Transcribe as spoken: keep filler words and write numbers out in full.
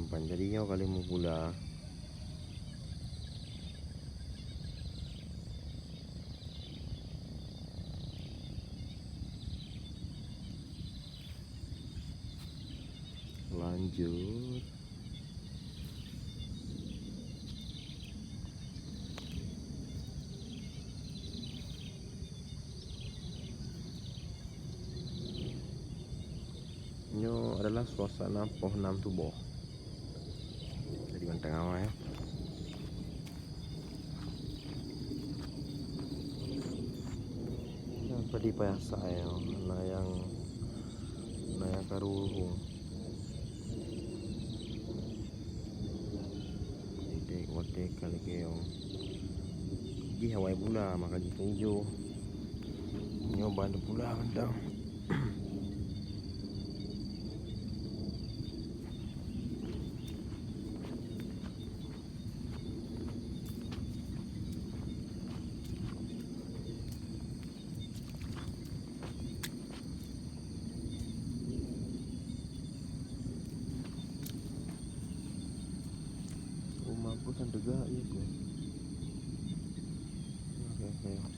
Ban jadi nyoe ka lheueh meubula. Lanjut. Nyoe adalah suasana poh nam tuboh. Jadi mantang awai ya. Nyoe padi payah sa ya, na nyang, na nyang karu. Wadek-wadek ka lagèe nyoe. Jih awai bula maka jih ijo. Nyoe ban bula mantong. Rumah pun kan tegak je tu. Okey, okey.